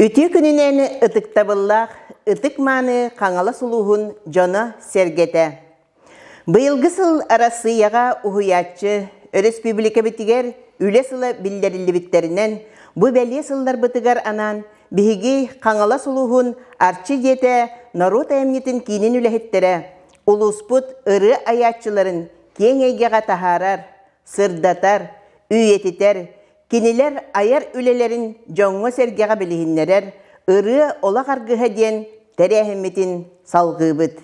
Үтүө күнүнэн ытыктабыллаах ытык-мааны Хаҥалас улууһун дьоно-сэргэтэ! Быйылгы сыл Арассыыйаҕа уһуйааччы, өрөспүүбүлүкэбитигэр Үлэ сыла биллэриллибиттэринэн, бу бэлиэ сылларбытыгар анаан биһиги Хаҥалас улууһун Арчы дьиэтэ норуот айымньытын киинин үлэһиттэрэ улууспут ырыа айааччыларын киэҥ эйгэҕэ таһаарар, сырдатар, үйэтитэр, кинилэр айар үлэлэрин дьоҥҥо-сэргэҕэ билиһиннэрэр Ырыа олох аргыһа диэн тэрээһиммитин салҕыыбыт.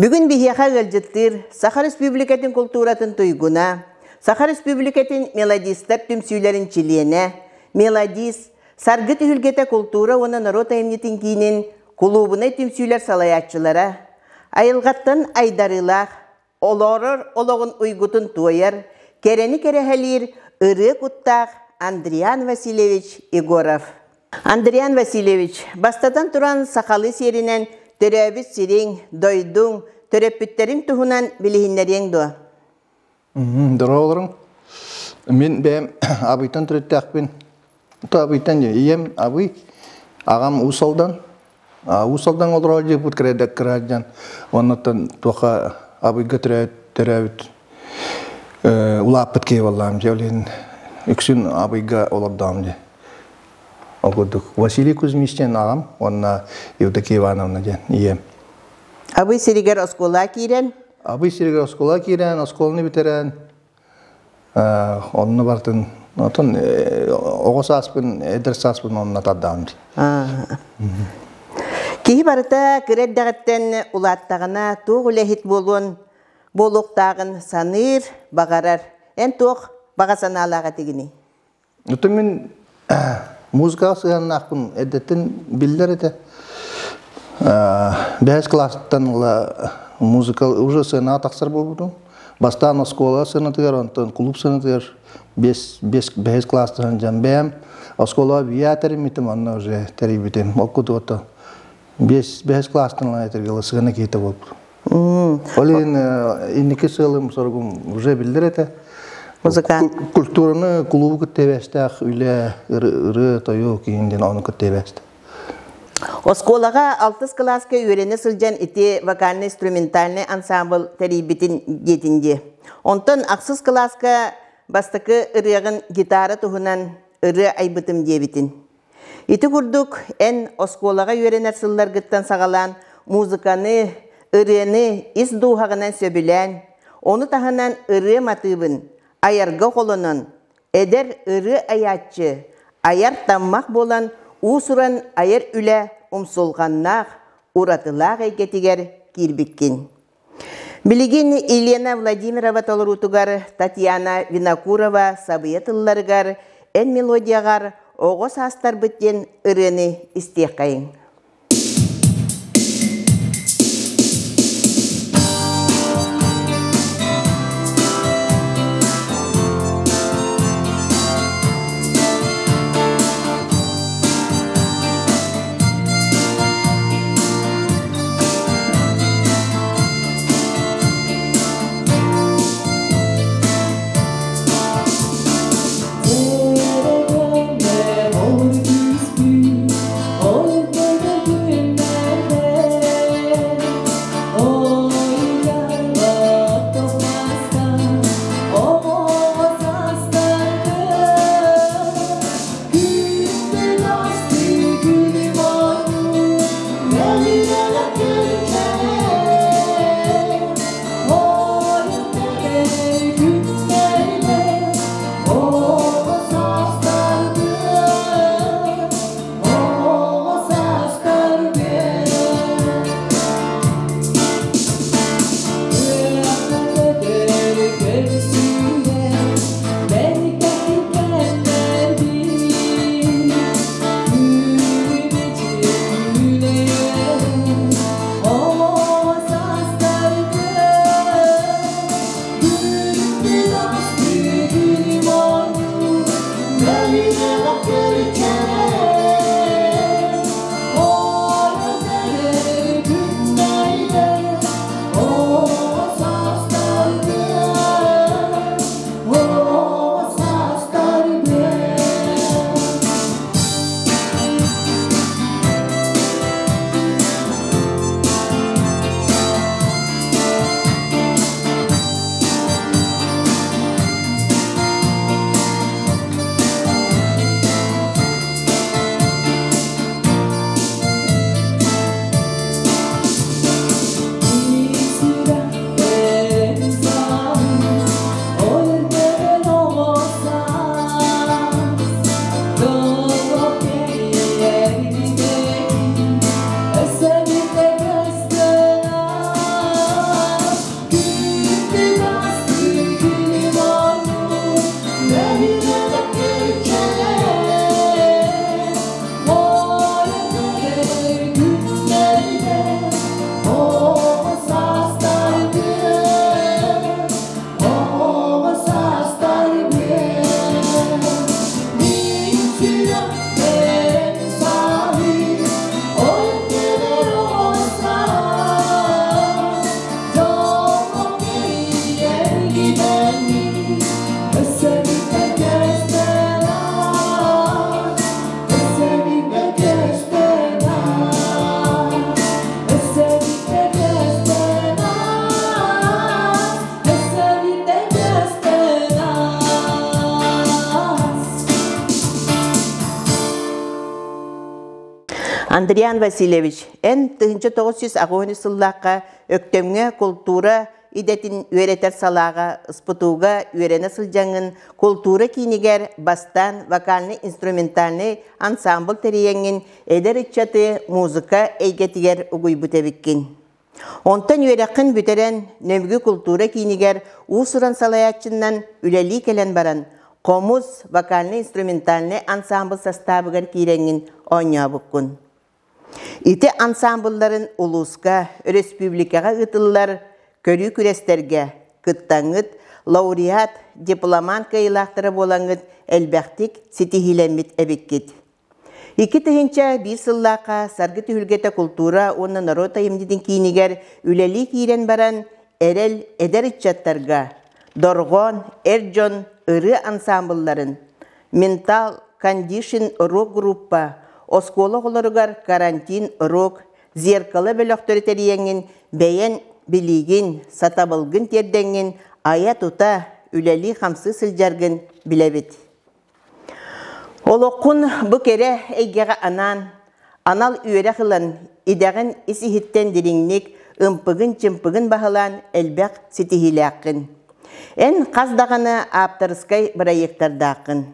Бүгүн биһиэхэ ыалдьыттыыр Саха Республикатын култууратын туйгуна, Саха Республикатын мелодистар түмсүүлэрин чилиэнэ, мелодист, Саргы түһүлгэтэ култуура уонна норуот айымньытын киинин кулуубунай түмсүүлэр салайааччылара, айылҕаттан айдарыылаах, олорор олоҕун уйгутун туойар, кэрэни кэрэһэлиир ырыа куттаах Андриан Васильевич Егоров. Андриан Васильевич, бастатан туран сахалыы сиэринэн төрөөбүт сириҥ, дойдуҥ, төрөппүттэриҥ туһунан билиһиннэриэҥ дуо? Дороолоруҥ. Мин бэйэм Абыйтан төрүттээхпин. Абыйтан ийэм Абый, аҕам Уус Алдан. Уус Алдан олорор дьиэбит кыраайдан. Оннуттан туоха Абыйга төрөөбүт улааппыт киһи буоллаҕым дьэ. Ол иһин үксүн Абыйга олордоҕум дьэ. Ол курдук Василий Кузьмич диэн аҕам уонна Евдокия Ивановна диэн ийэм. Абый сиригэр оскуола киирэн? Абый сиригэр оскуола киирэн, оскуоланы бүтэрэн, онно бартын, отон оҕо сааспын, эдэр сааспын онно тардаҕым дии. Киһи барыта кыра эрдэҕиттэн улааттаҕына туох үлэһит буолуон буолуохтааҕын саныыр, баҕарар. Эн туох баҕа санаалаах этигиний? Оттон мин музыкаҕа сыһыаннаахпын эрдэттэн биллэр этэ. Бэһис кылаастан ыла музыка уже сыанаҕа тахсар буолбутум. Бастаан оскуола сыанатыгар, онтон клуб сыанатыгар бэһис кылаастан дьон бэйэм оскуолаҕа бийаа тэриммитим, онно уже тэрийбитим. Ол курдук бэһис кылаастан ыла этэргэ сыана киһитэ буолбутум. Ол иһин инники сыалым-соругум уже биллэр этэ. Музыкант. Культураны кулуубу кытта эбээстээх үлэ, ырыа, тойук иһин диэн ону кытта эбээстэ. Оскуолаҕа алтыс кылааска үөрэнэ сылдьан ити вокально-инструментальный ансамбль тэрийбитин диэтин дии. Онтон ахсыс кылааска бастакы ырыаҕын гитара туһунан ырыа айбытым диэбитин. Ити курдук, эн оскуолаҕа үөрэнэр сылларгыттан саҕалаан музыканы, ырыаны ис дууһаҕынан сөбүлээн, ону таһынан ырыа матыыбын айарга холонон, эдэр ырыа айааччы, айар таммах буолан уус-уран айар үлэ умсулҕаннаах, уратылаах эйгэтигэр киирбиккин. Билигин Елена Владимирова толоруутугар Татьяна Винокурова сабыйа тылларыгар «Эн мелодияҕар оҕо саастарбыт» диэн ырыаны истиэххэйиҥ. Андриан Васильевич, эн 1983 сыллаахха Өктөмҥө култуура идэтин үөрэтэр салааҕа СПТУ-га үөрэнэ сылдьаҥҥын култуура киинигэр бастаан вокальнай-инструментальнай ансаамбыл тэрийэҥҥин эдэр ыччаты музыка эйгэтигэр угуйбут эбиккин. Онтон үөрэххин бүтэрэн Нөмүгү култуура киинигэр уус-уран салайааччыннан үлэлии кэлэн баран, хомус вокальнай-инструментальнай ансаамбыл састаабыгар киирэҥҥин оонньообуккун. Ити ансаамбылларын улууска, өрөспүүбүлүкэҕэ ыытыллар көрүү күрэстэргэ кыттаҥҥыт, лауреат, дипломант кыайыылаахтара буолаҥҥыт элбэхтик ситиһиилэммит эбиккит. 2001 сыллаахха Саргы түһүлгэтэ култуура уонна норуот айымньытын киинигэр үлэлии киирэн баран, Эрэл эдэр ыччаттарга Дорҕоон эр дьон ырыа ансаамбылларын, Ментал кондишн рок-группа, оскуола оҕолоругар карантин рок, зеркало бөлөхтөрү тэрийэҥҥин бэйэн билиигин, сатабылгын тиэрдэҥҥин айа-тута, үлэлии-хамсыы сылдьаргын билэбит. Олоххун бу кэрэ эйгэҕэ анаан, анал үөрэх ылан, идэҕин ис-иһиттэн дириҥник, ымпыгын-чымпыгын баһылаан элбэх ситиһиилээххин. Эн хас даҕаны ааптарыскай бырайыактардааххын.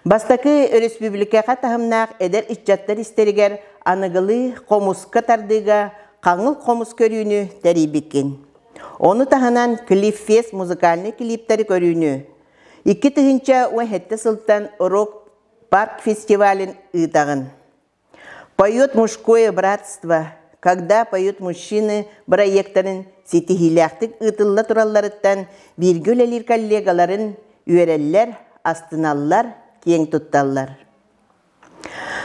Бастакы өрөспүүбүлүкэҕэ таһымнаах эдэр ыччаттар истэригэр аныгылыы хомуска тардыыга хаҥыл хомус көрүүнү тэрийбиккин. Ону таһынан Клипфест музыкальнай клиптэри көрүүнү, 2017 сылтан Рок парк фестивалын ыытаҕын. Поет мужское братство, когда поют мужчины бырайыактарын ситиһиилээхтик ыытылла туралларыттан бииргэ үлэлиир коллегаларын үөрэллэр, астыналлар, киэҥ тутталлар.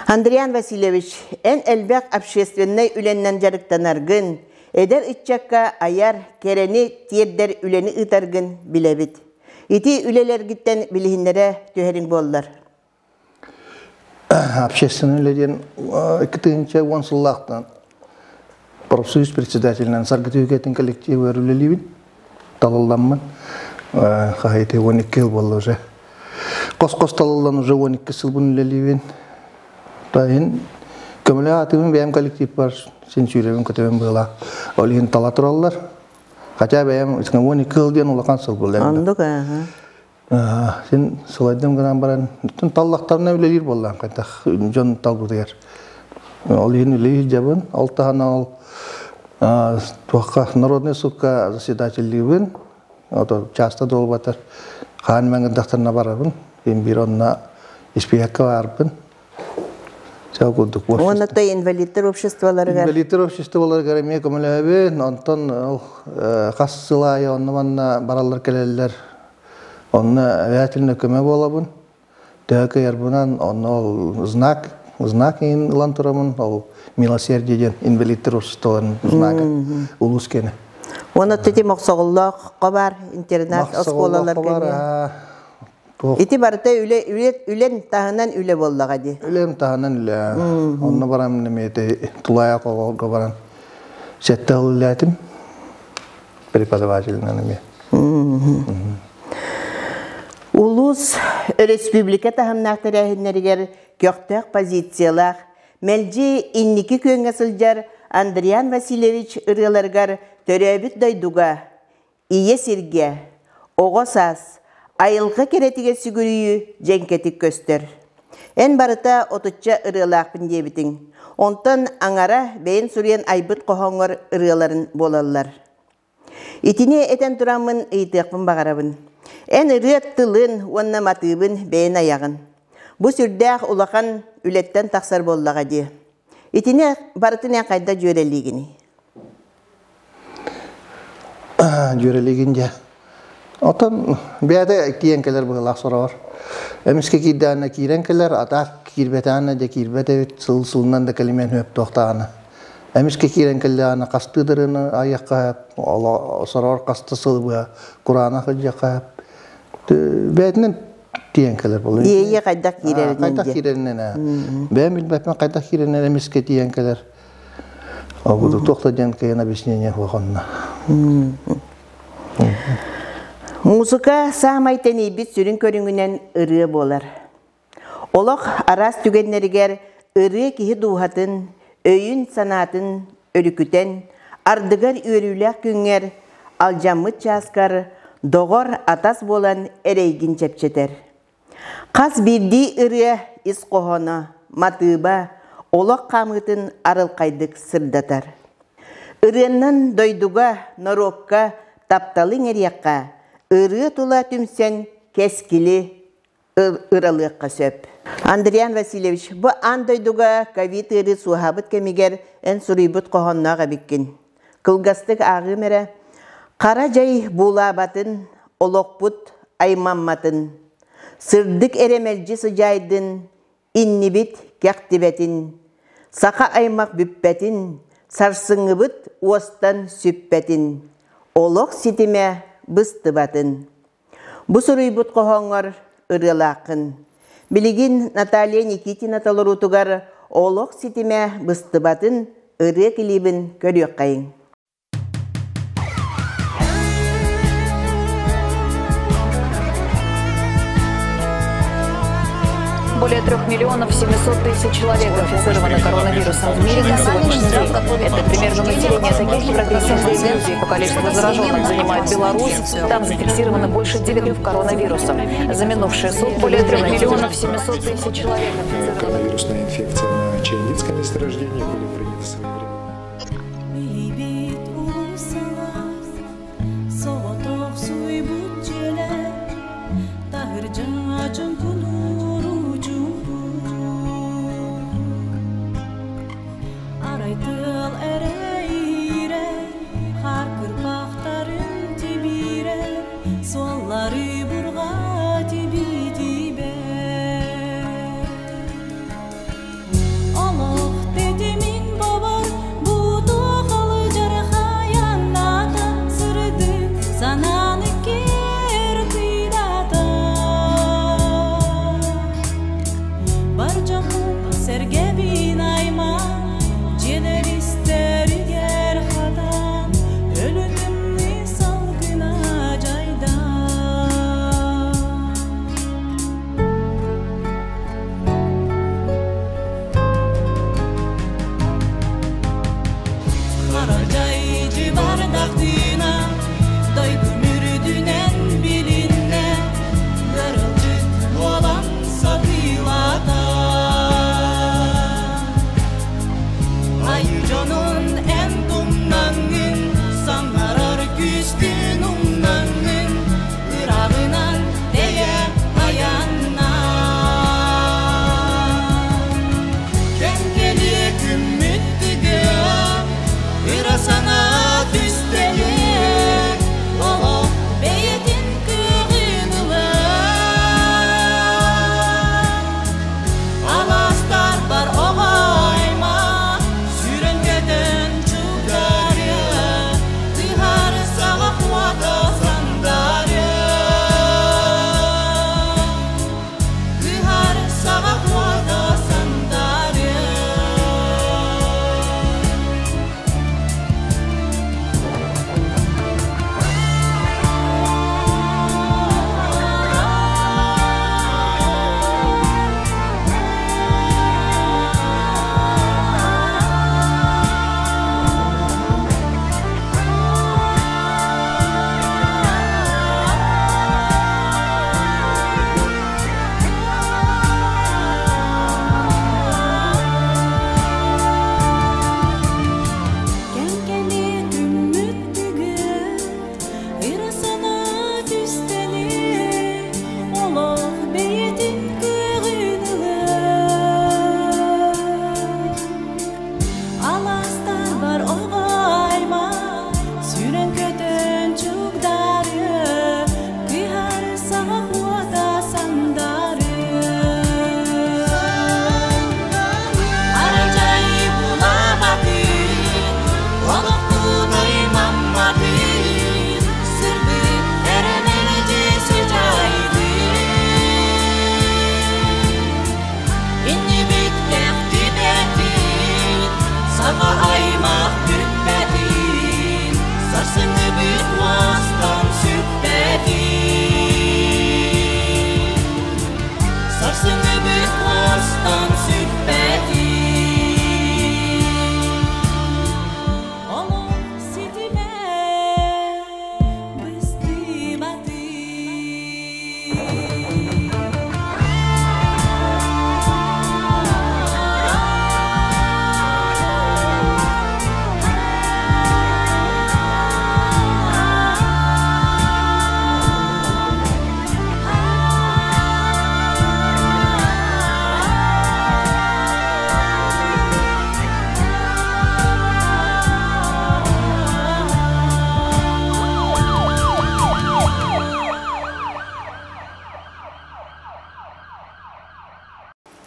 Андриан Васильевич, эн элбэх общественнай үлэннэн дьарыктанаргын, эдэр ыччакка айар, кэрэни тиэрдэр үлэни ыытаргын билэбит. Ити үлэлэргиттэн билиһиннэрэ түһэриҥ буоллар. Общественный үлэ диэн 2010 сыллаахтан профсоюз председателинэн Саргы Түһүкэтин коллективыгар үлэлиибин. Талылламмын. Хаһайты 12 жыл буолла уже. Кос-кос талыллан уже 12 сылбын үлэлиибин. Тайын көмөлө атыбын бэйэм коллектив бар син сүүрэбин көтөбүн быыла. Ол иһин тала тураллар. Хотя бэйэм 12 жыл диэн улахан сыл буолла. Ондук, аха. Син сылайдым гынан баран, таллахтарына үлэлиир буоллаан хайдах дьон талбытыгар. Ол иһин үлэлиир дьабын, ол таһынан ол туохха народный сукка заседателлиибин, ото часто долбатар хаан мэҥирдахтарына барабын, им биир онно испиэккэ баарбын. Ча курдук. Уонна то инвалидтар обществоларыгар. Инвалидтар обществоларыгар эмиэ көмөлөһөбүн, онтон ол хас сыл аайы онно манна бараллар кэлэллэр. Онно обязательно көмө буолабын. Төһө кыайарбынан онно ол знак, знак иһин ылан турамын, ол милосердие диэн инвалидтар обществоларын знага улуус киэнэ. Уонна тити Мохсоҕоллооххо бар интернат оскуолаларга Ити барыта үлэ, үлэ, үлэн таһынан үлэ буоллаҕа дии. Үлэм таһынан үлэ. Онно баран эмиэ тулаайах оҕолорго баран сэттэ сыл үлэлээтим. Преподавателинэн эмиэ. Улуус өрөспүүбүлүкэ таһымнаах тэрээһиннэригэр көхтөөх позициялаах, мэлдьи инники күөҥҥэ сылдьар Андриан Васильевич ырыаларыгар төрөөбүт дойдуга Ийэ сиргэ, оҕо саас, айылҕа кэрэтигэр сүгүрүйүү дьэҥкэтик көстөр. Эн барыта отучча ырыалаахпын диэбитиҥ. Онтон аҥара бэйэн суруйан айбыт хоһооҥҥор ырыаларын буолаллар. Итини этэн тураммын ыйытыахпын баҕарабын. Эн ырыа тылын уонна матыыбын бэйэн айаҕын. Бу сүрдээх улахан үлэттэн тахсар буоллаҕа дии. Итини барытын эн хайда дьүөрэлиигиний? Дьүөрэлиигин дьэ. Оттон бэйэтэ тиийэн кэлэр быһыылаах сороҕор. Эмискэ киирдэҕинэ киирэн кэлэр, атаах киирбэтэҕинэ дьэ киирбэт эбит, сыл сылынан да кэлимиэн сөп туохтааҕына. Эмискэ киирэн кэллэҕинэ хастыы да ырыаны айыахха сөп, сороҕор хаста сылы быһа кураанах илдьиэххэ сөп. Бэйэтинэн тиийэн кэлэр буолуо. Иэйии хайдах киирэринэн Хайдах киирэринэн ээ. Бэйэм билбэппин хайдах киирэринэн эмискэ тиийэн кэлэр. Ол туох да диэн кыайан объяснение суох онно. Музыка саамай тэнийбит сүрүн көрүҥүнэн ырыа буолар. Олох араас түгэннэригэр Ырыа киһи дууһатын, өйүн-санаатын өрүкүтэн, ардыгар үөрүүлээх күҥҥэр, алдьаммыт чааскар доҕор, атас буолан эрэйгин чэпчэтэр. Хас биирдии ырыа ис хоһооно, матыыба, олох хаамыытын арылхайдык сырдатар. Ырыаннан дойдуга, норуокка тапталы иҥэриэххэ, ырыа тула түмсэн кэскили ыралыахха сөп. Андриан Васильевич, бу аан дойдуга ковид ыарыы суоһаабыт кэмигэр эн суруйбут хоһоонноох эбиккин. Кылгастык ааҕыым эрэ. Хара дьай буулаабатын, олохпут аймамматын. Сырдык эрэ мэлдьи сыдьаайдын, иннибит кэхтибэтин. Саха аймах бүппэтин, сарсыҥҥыбыт уостан сүппэтин. Олох ситимэ быстыбатын. Бу суруйбут хоһооҥҥор ырыалааххын. Билигин Наталья Никитина толоруутугар Олох ситимэ быстыбатын ырыа клибин көрүөххэйиҥ. Более 3 миллионов 700 тысяч человек инфицированы коронавирусом в мире на сегодняшний день. Это примерно население таких европейских стран. По количеству зараженных занимает Беларусь. Там зафиксировано больше 9 коронавирусом. За минувшие сутки более 3 миллионов 700 тысяч человек инфицированы. Коронавирусная инфекция на Чайницком месторождении были приняты своевременно. Олох тэтимин бобор, бу туох.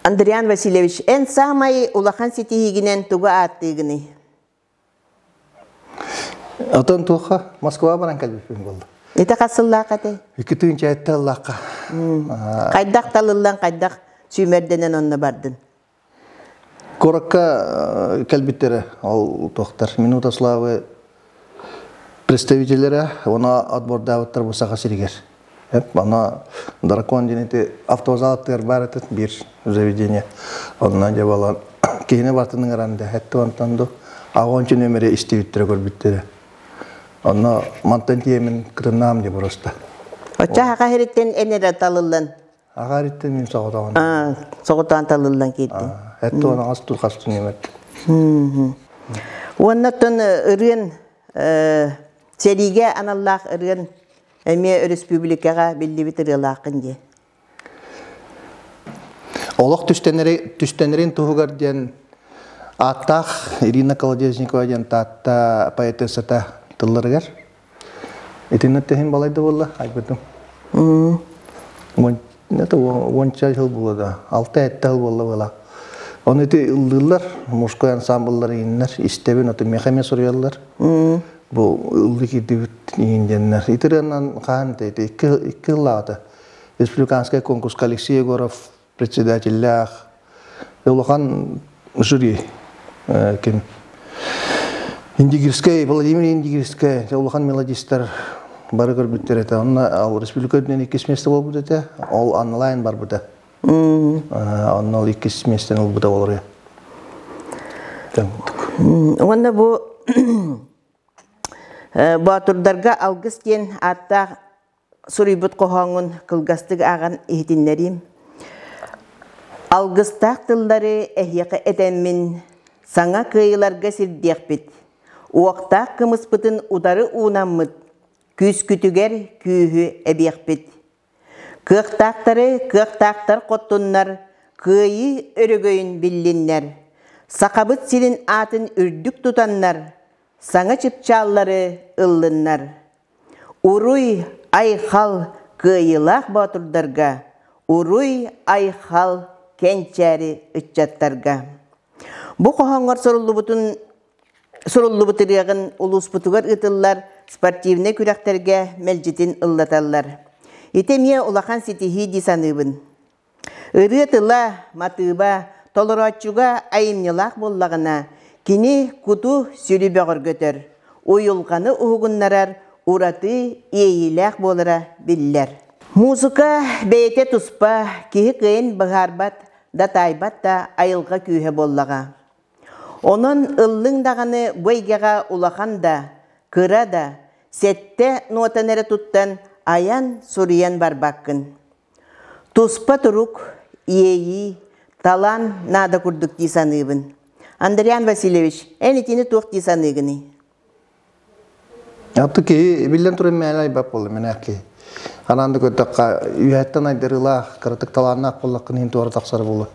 Андриан Васильевич, эн саамай улахан ситиһиигинэн тугу ааттыыгыный? Отон туохха Москва баран кэлбиппин буолла. Ити хас сыллаах этэй? 2 тыһыынча сыллаахха. Хайдах талыллан, хайдах сүүмэрдэнэн онно бардын? Куоракка кэлбиттэрэ ол туохтар Минута славы представителлэрэ, оны отбордаабыттар бу Саха сиригэр. Аны Дракон диэн ити автовокзал аттыгар баар этэ биир заведение. Онно дьэ балан киһини бартын ыҥыран да хэтти онтон ду 80 нөмере истибиттэрэ көрбүттэрэ. Онно мантан тиэмин кытыннаам дьэ просто. Оччо хаха хириттен эн эрэ талыллан? Аға ириттен мин соҕотоҕун. Соҕотоон талыллан киирдин. Хэтти он ағас тур хастын емет. Уоннаттан ырыан сэриигэ аналлаах ырыан эмиэ өрөспүүбүлүкэҕэ биллибит ырыалааххын дии. Олох түстэнэрин туһугар диэн ааттаах Ирина Колодезникова диэн Таатта поэтессата тылларыгар. Итиннэ тэһин балайда буолла айбытым. Это 10 жыл буолла да, 6-7 жыл буолла буола. Оны ити ыллыыллар, мужской ансамбллар ииннэр, истэбин, ото миэхэ эмиэ суруйаллар. Бу ыллыы киирдибит иин диэннэр. Итирэнэн хаан ити 2 ыллаата. Республиканскай конкурска Алексей Егоров председателлээх улахан жюри ким Индигирскэй, Владимир Индигирскэй, улахан мелодистар бары көрбүттэр этэ. Онно ол республика үрдүнэн иккис место буолбут этэ. Ол онлайн барбыта. Онно ол иккис местени ылбыта болор. Уонна бу Боотурдарга алгыс диэн ааттаах суруйбут хоһооҥҥун кылгастык ааҕан иһитиннэриим. Алгыстаах тыллары эһиэхэ этэммин, саҥа кыайыыларга сирдиэхпит. Уохтаах кымыспытын утары уунаммыт, күүскүтүгэр күүһү эбиэхпит. Кыахтаахтары кыахтаахтар хоттуннар, кыайыы өрөгөйүн биллиннэр. Сахабыт сирин аатын үрдүк тутаннар, саҥа чыпчааллары ыллыннар. Уруй айхал кыайыылаах боотурдарга, уруй айхал кэнчээри ыччаттарга. Бу хоһооҥҥор суруллубутун суруллубут ырыаҕын улууспутугар ыытыллар спортивнай күрэхтэргэ мэлдьитин ыллаталлар. Ити эмиэ улахан ситиһии дии саныыбын. Ырыа тыла, матыыба толорооччуга айымньылаах буоллаҕына, кини куту-сүрү бөҕөргөтөр, уйулҕаны уһугуннарар ураты иэйиилээх буолара биллэр. Музыка бэйэтэ туспа, киһи кыайан быһаарбат да таайбат да айылҕа күүһэ буоллаҕа. Онон ыллыҥ даҕаны бу эйгэҕэ улахан да, кыра да, сэттэ нуотаны эрэ туттан айан суруйан барбаккын. Туспа турук, иэйии, талаан наада курдук дии саныыбын. Андриан Васильевич, эн итини туох дии саныыгыный? Аты киһи биллэн туран мээнэ айбат буолла мэнээх киһи. Ханаан да көрдөххө үөһэттэн айдарыылаах, кыратык талааннаах буоллаххын иһин туора тахсар буолла.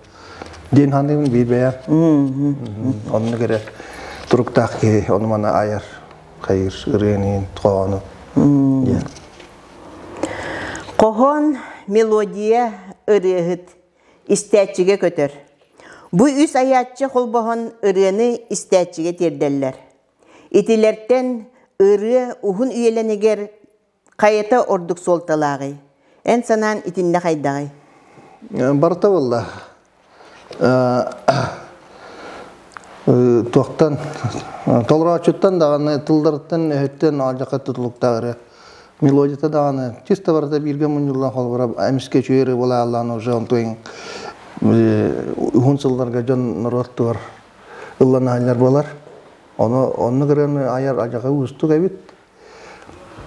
Диэн саныыбын биир бэйэм. Оннук эрэ туруктаах киһи ону маны айар, хайыр, ырыаны, хоһоону диэн. Хоһоон, мелодия, ырыаһыт, истээччигэ көтөр. Бу үс айааччы холбоһон ырыаны истээччигэ тиэрдэллэр. Итилэртэн ырыа уһун үйэлэнигэр хайата ордук суолталааҕый? Эн санаан итиннэ хайдаҕый? Барыта буолла. Туохтан толорооччуттан даҕаны тылларыттан өһүттэн алдьархай тутулуктаах ырыа. Мелодията даҕаны чисто барыта бииргэ мунньуллан холобура эмискэ үчүгэй ырыа буолааллаан уже онтуйун уһун сылларга дьон норуот туор ылланааллар буолар. Ону оннук ырыаны айар адьаҕа уустук эбит.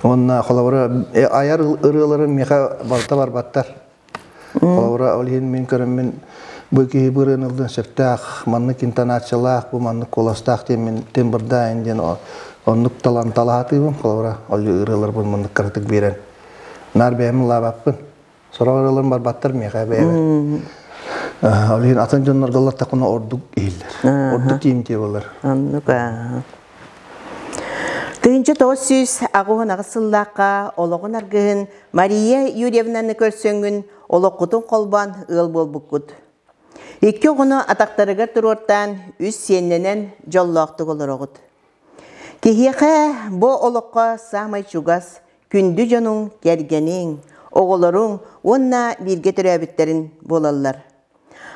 Уонна холобура айар ырыаларым миэхэ барыта барбаттар. Холобура ол иһин мин көрөммүн бу киһи бу ырыаны ыллыан сөптөөх, маннык интонациялаах, бу маннык куоластаах диэн мин тембрдаайын диэн оннук талан талаатыыбын. Холобура ол ырыаларбын маннык кыратык биэрэн наар бэйэм ыллаабаппын. Сорох ырыаларым барбаттар миэхэ бэйэбэр. Ол иһин атын дьоннорго ыллаттахпына ордук иһиллэр. Ордук тиийимтиэ буолар. Оннук 1988 сыллаахха олоҕун аргыһын Мария Юрьевнаны көрсөҥҥүн олоххутун холбоон ыал буолбуккут. Икки оҕону атахтарыгар туруортаан, үс сиэннэнэн дьоллоохтук олороҕут. Киһиэхэ бу олоххо саамай чугас, күндү дьонуҥ, кэргэниҥ, оҕолоруҥ уонна бииргэ төрөөбүттэрин буолаллар.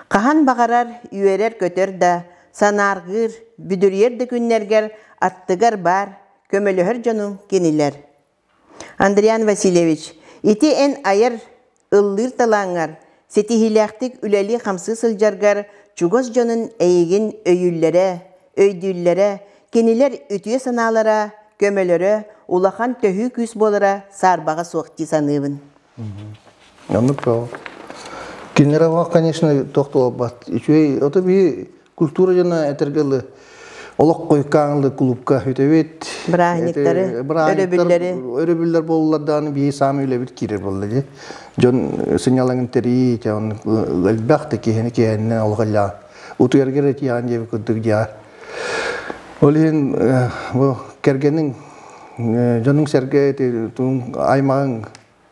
Хаһан баҕарар үөрэр-көтөр да, санааргыыр, бүдүрүйэр да күннэргэр аттыгар баар, көмөлөһөр дьонуҥ кинилэр. Андриан Васильевич, ити эн айар, ыллыыр талааҥҥар, ситиһиилээхтик үлэлии-хамсыы сылдьаргар чугас дьонун эйигин өйүүллэрэ, өйдүүллэрэ, кинилэр үтүө санаалара, көмөлөрө улахан төһүү күүс буолара саарбаҕа суох дии саныыбын. Оннук бөҕө. Кинилэр олох, конечно, туох да буолбат. Үчүгэй, ото биһи культура дьоно этэргэ дылы олох койкааҥлы клубка үтэбит. Бырааһынньыктары, өрөбүллэри. Өрөбүллэр буоллар даҕаны биһи саамай үлэбит киирэр буолла дии. Дьон сынньалаҥын тэрийии, элбэх да киһини киһиннэн олох эллэҕэ. Утуйарга эрэ тиийэҕин диэбит курдук дьиэҕэ. Ол иһин бу кэргэниҥ дьонуҥ сэргэ ити аймаҕыҥ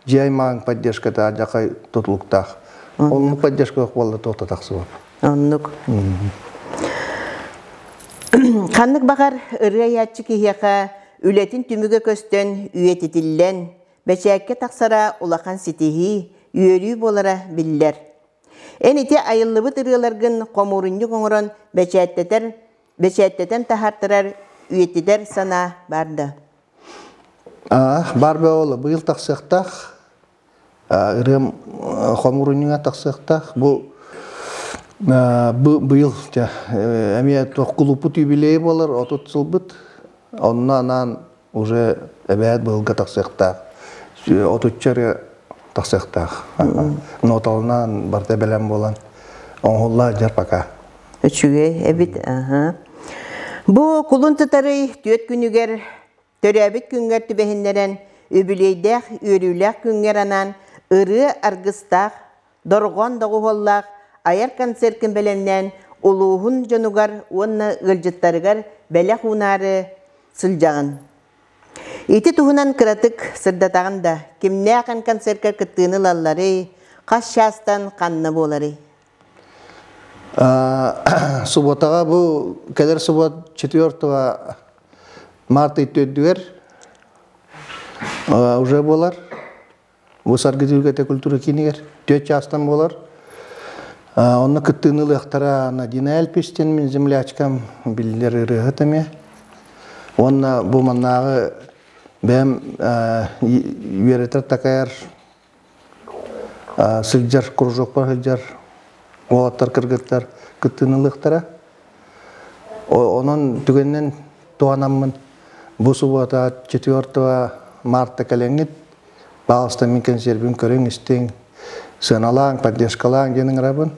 дьиэ аймаҕыҥ поддержката дьахай тутулуктаах. Оннук поддержка буолла туохта тахсыбат. Оннук. Ханнык баҕар ырыа айааччы киһиэхэ үлэтин түмүгэ көстөн, үйэтитиллэн, бэчээккэ тахсара улахан ситиһии, үөрүү буолара биллэр. Эн ити айыллыбыт ырыаларгын хомуурунньук оҥорон бэчээттэтэр, бэчээттэтэн таһаартарар, үйэтитэр санаа баар да? Бар бөҕө быйыл тахсыахтаах. Ырыам хомуурунньуга тахсыахтаах. Бу быйыл эмиэ туох кулууппут юбилейа буолар 30 сылбыт. Онно анаан уже эбээт быһылга тахсыахтаах. Отучча ырыа тахсыахтаах. Ноталынан барыта бэлэм буолан оҥоһулла дьар пока. Үчүгэй эбит. Бу кулун тутарый түөрт күнүгэр төрөөбүт күҥҥэр түбэһиннэрэн, үбүлүөйдээх үөрүүлээх күҥҥэр анаан ырыа аргыстаах, дорҕоон доҕуһуоллаах айар концерткын бэлэмнээн улууһун дьонугар уонна ыалдьыттарыгар бэлэх уунаары сылдьаҕын. Ити туһунан кыратык сырдатаҕын да, кимнээх эн концерткар кыттыыны ылалларый, хас чаастан ханна буоларый? Субботаҕа бу кэлэр суббот 4 март төрдүгэр уже буолар. Бу Саргы түһүлгэтэ культура киинигэр түөрт чаастан буолар. Онно кыттыыны ылыахтара Надина Эльпистин, мин землячкам, биллэр ырыаһыт эмиэ. Уонна бу маннааҕы бэйэм үөрэтэр такайар сылдьар кружокпар сылдьар уолаттар кыргыттар кыттыыны ылыахтара. Онон түгэнинэн туһанаммын бу субуота 4 марта кэлэҥҥит пожалуйста мин кэнсиэрбин көрүҥ истиҥ сыаналааҥ поддержкалааҥ диэн ыҥырабын.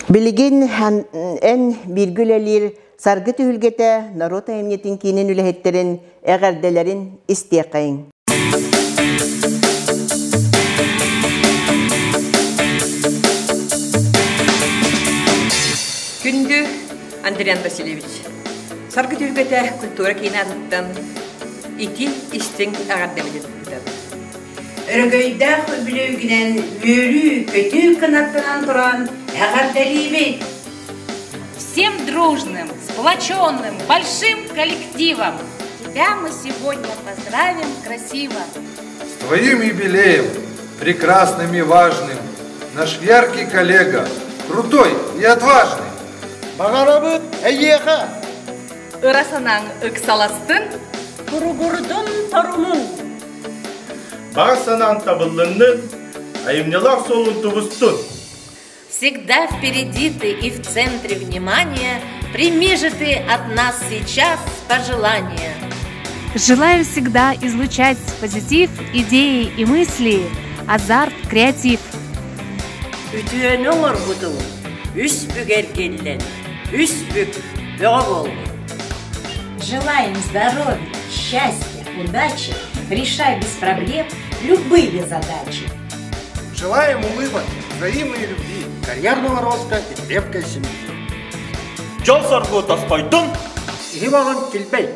Билигин эн бииргэ үлэлиир Саргы түһүлгэтэ норуот айымньытын киинин үлэһиттэрин эҕэрдэлэрин истиэххэйиҥ. Күндү Андриан Васильевич, Саргы түһүлгэтэ культура киинэ атыттан ити истиҥ эҕэрдэбитин ыытабыт. Өрөгөйдөөх үбүлүөйгүнэн үөрүү-көтүү кынаттанан туран эҕэрдэлиибит! Всем дружным, сплоченным, большим коллективом тебя мы сегодня поздравим красиво. С твоим юбилеем, прекрасным и важным, наш яркий коллега, крутой и отважный. Баҕарабыт эйиэхэ! Ыра санааҥ ыксаластын, Туругурдун торумун! Баҕа санаан табыллыннын, айымньылаах суолун тубустун! Всегда впереди ты и в центре внимания, прими же ты от нас сейчас пожелания. Желаю всегда излучать позитив, идеи и мысли, азарт, креатив. Үтүөнү оҥорбутуҥ үс бүк эргиллэн, үс бүк бөҕө буолбут. Желаем здоровья, счастья, удачи, решай без проблем любые задачи. Желаем улыбок, взаимной любви, карьерного роста и крепкой семьи. Дьол соргу тосхойдун! Киһи баҕын килбэй!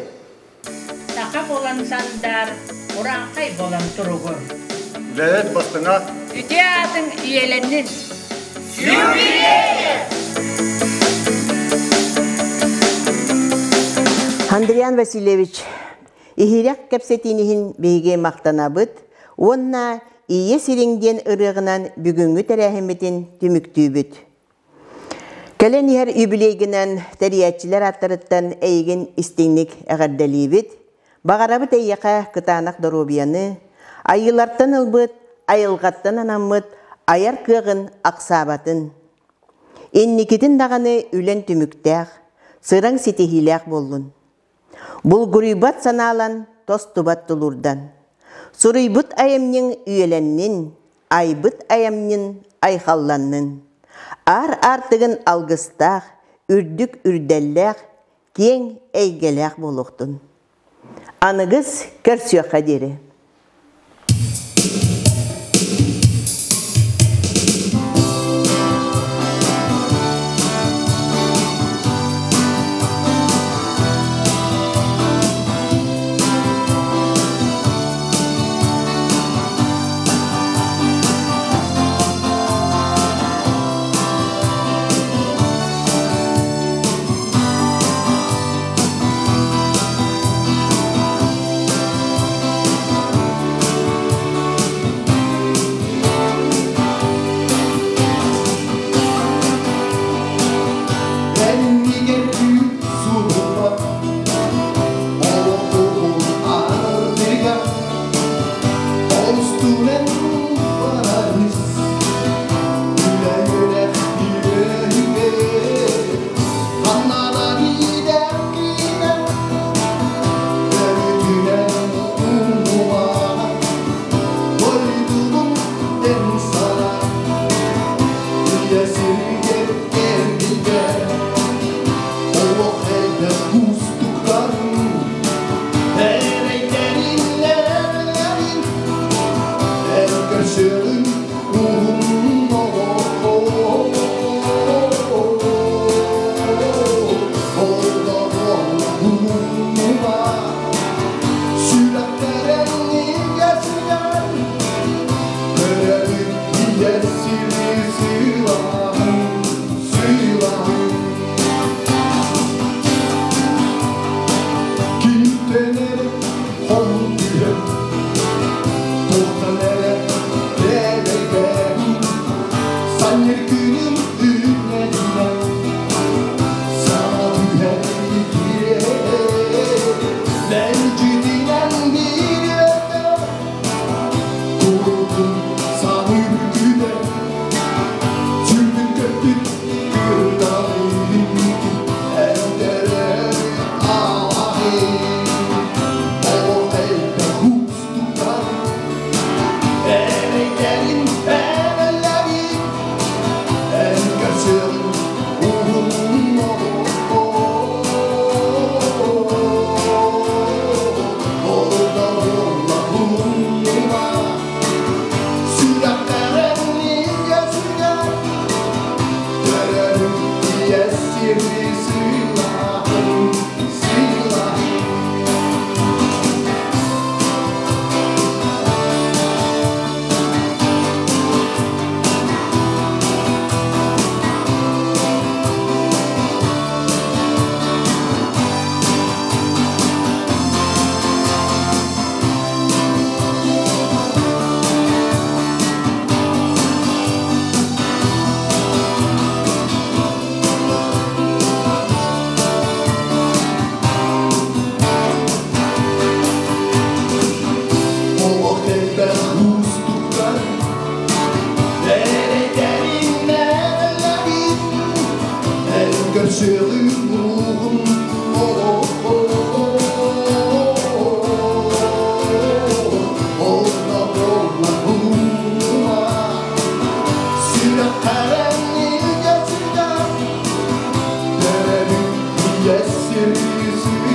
Саха буолан сандар, урааҥхай буолан туругур. Үлэһит бастыҥа. Үтүө аатыҥ үйэлэннин! Андриан Васильевич, иһирэх кэпсэтиин иһин биһиги махтанабыт уонна Ийэ сириҥ диэн ырыаҕынан бүгүҥҥү тэрээһиммитин түмүктүүбүт. Кэлэн иһэр юбилейгынан тэрийээччилэр ааттарыттан эйигин истиҥник эҕэрдэлиибит. Баҕарабыт эйиэхэ кытаанах доруобуйаны, айыылартан ылбыт, айылҕаттан анаммыт айар кыаҕын ахсаабатын. Инникитин даҕаны үлэн түмүктээх, сыраҥ ситиһиилээх буоллун. Булгуруйбат санаалан, тостубат тулуурдан. Суруйбут айымньыҥ үйэлэннин, айбыт айымньын айхалланнын. Аар аартыгын алгыстаах, үрдүк үрдэллээх, киэҥ эйгэлээх буолуохтун. Аныгыс көрсүөххэ диэри. Yes,